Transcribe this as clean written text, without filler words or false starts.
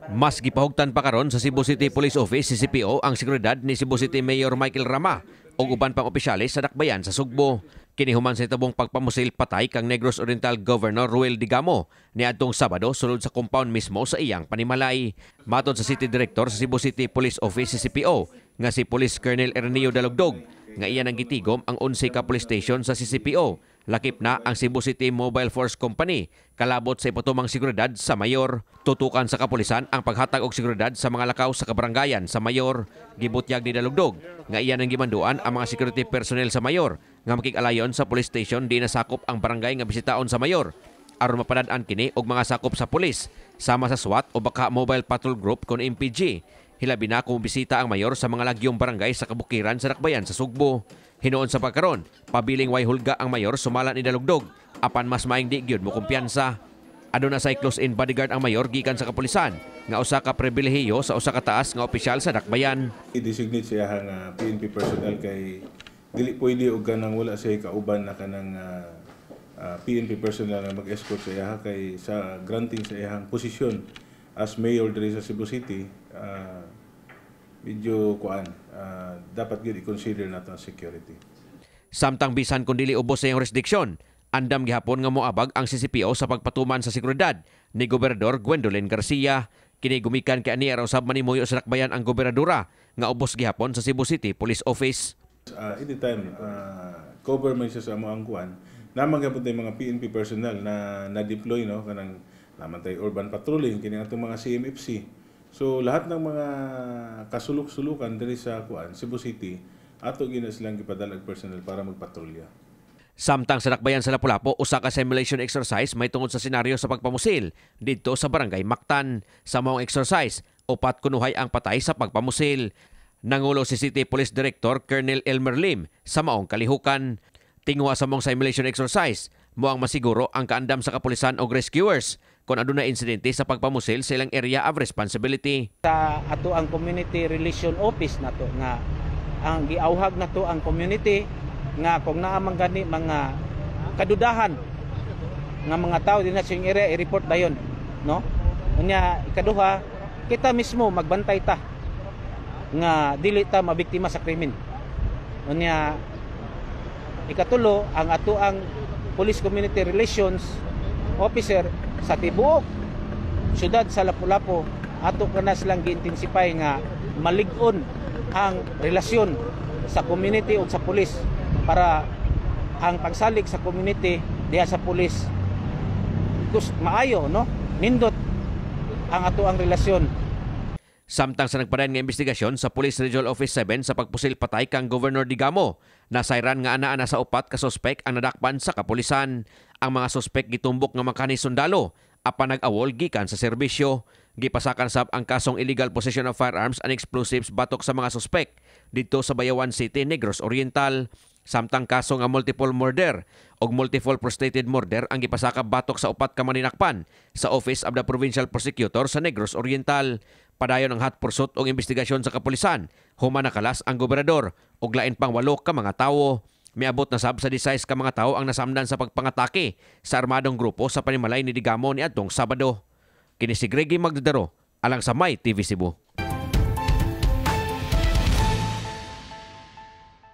Mas gipahugtan pa karon sa Cebu City Police Office, CCPO, ang seguridad ni Cebu City Mayor Michael Rama ug uban pang opisyales sa dakbayan sa Sugbo. Kini human sa itabong pagpamusil patay kang Negros Oriental Governor Roel Degamo niadtong Sabado sulod sa compound mismo sa iyang panimalay. Matod sa City Director sa Cebu City Police Office, CCPO, nga si Police Colonel Erneo Dalugdog nga iya nang gitigom ang 11 ka police station sa CCPO, lakip na ang Cebu City Mobile Force Company, kalabot sa ipatumang seguridad sa mayor. Tutukan sa kapulisan ang paghatag og seguridad sa mga lakaw sa kabaranggayan sa mayor. Gibutyag ni Dalugdog nga iya nang gimanduan ang mga security personnel sa mayor nga makig-alayon sa police station di nasakop ang barangay nga bisitaon sa mayor aron mapadad-an kini og mga sakop sa pulis sama sa SWAT o baka Mobile Patrol Group kon MPG. Hilabi na kung bisita ang mayor sa mga lagyong barangay sa kabukiran sa dakbayan sa Sugbo. Hinuon sa pagkaron, pabiling way hulga ang mayor sumala ni Dalugdog, apan mas maing di gyud mo kumpiyansa. Aduna say close-in bodyguard ang mayor gikan sa kapulisan, nga usa ka pribilehiyo sa usa ka taas nga opisyal sa dakbayan. I-designate siya nga PNP personnel kay dili pwede og kanang wala siya kauban na kanang PNP personnel nga mag-escort sa iya kay sa granting sa iyang posisyon as mayor diri sa Cebu City, medyo kuan, dapat gyud i-consider nato ang security. Samtang bisan kung dili ubos sa iyang jurisdiksyon, andam gihapon nga moabag ang CCPO sa pagpatuman sa seguridad ni Gobernador Gwendolyn Garcia. Kini gumikan kay ani aron usab manimuyo sa dakbayan ang gobernadora nga ubos gihapon sa Cebu City Police Office. Anytime cover man siya sa amo ang kuan, naman gyapon tay mga PNP personnel na na-deploy, no, kanang naman tay urban patrolling kini atong mga CMFC. So lahat ng mga kasulok-sulukan diri sa kuan, Cebu City, ato gina silang gipadala og personnel para magpatrolya. Samtang sa dakbayan sa Lapu-Lapu, usa ka simulation exercise may tungod sa senaryo sa pagpamusil didto sa Barangay Mactan. Sa maong exercise, upat kunuhay ang patay sa pagpamusil. Nangulo si City Police Director Colonel Elmer Lim sa maong kalihukan. Tinguha sa maong simulation exercise, mo ang masiguro ang kaandam sa kapulisan og rescuers kung aduna insidente sa pagpamusil sa ilang area of responsibility. Sa ato ang community relation office nato nga ang giawhag nato ang community nga kung naa man gani mga kadudahan nga mga tao dinha sa area, i-report dayon, no? Unya ikaduha, kita mismo magbantay ta nga dili ta mabiktima sa krimen. Unya ikatulo, ang ato ang police community relations officer sa tibuok syudad sa Lapu-Lapu, ato kana silang gi-intensify nga malig-on ang relasyon sa community ug sa pulis para ang pagsalig sa community diha sa pulis kus maayo, no, nindot ang ato ang relasyon. Samtang sa nagpadayon nga investigasyon sa Police Regional Office 7 sa pagpusil patay kang Governor Degamo, nasayran nga ana-ana sa upat ka sospek ang nadakpan sa kapulisan. Ang mga sospek gitumbok nga makani sundalo apan nag-awol gikan sa serbisyo. Gipasakan sab ang kasong illegal possession of firearms and explosives batok sa mga sospek didto sa Bayawan City, Negros Oriental. Samtang kaso nga multiple murder ug multiple frustrated murder ang gipasaka batok sa upat ka maninakpan sa Office of the Provincial Prosecutor sa Negros Oriental. Padayon ang hot pursuit og investigasyon sa kapulisan human nakalas ang gobernador ug lain pang walo ka mga tawo. Miabot na sab sa 16 ka mga tawo ang nasamdan sa pagpangatake sa armadong grupo sa panimalay ni Degamo niadtong Sabado. Kini si Greggy Magdadaro alang sa My TV Cebu.